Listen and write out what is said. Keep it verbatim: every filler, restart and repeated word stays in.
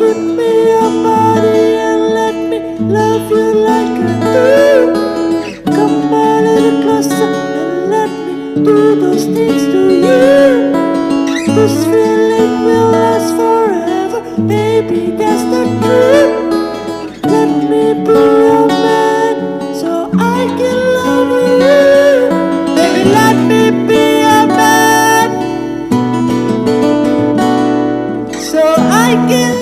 Give me your body and let me love you like I do. Come a little closer and let me do those things to you. This feeling will last forever, baby, that's the truth. Let me be your man so I can love you. Baby, let me be your man so I can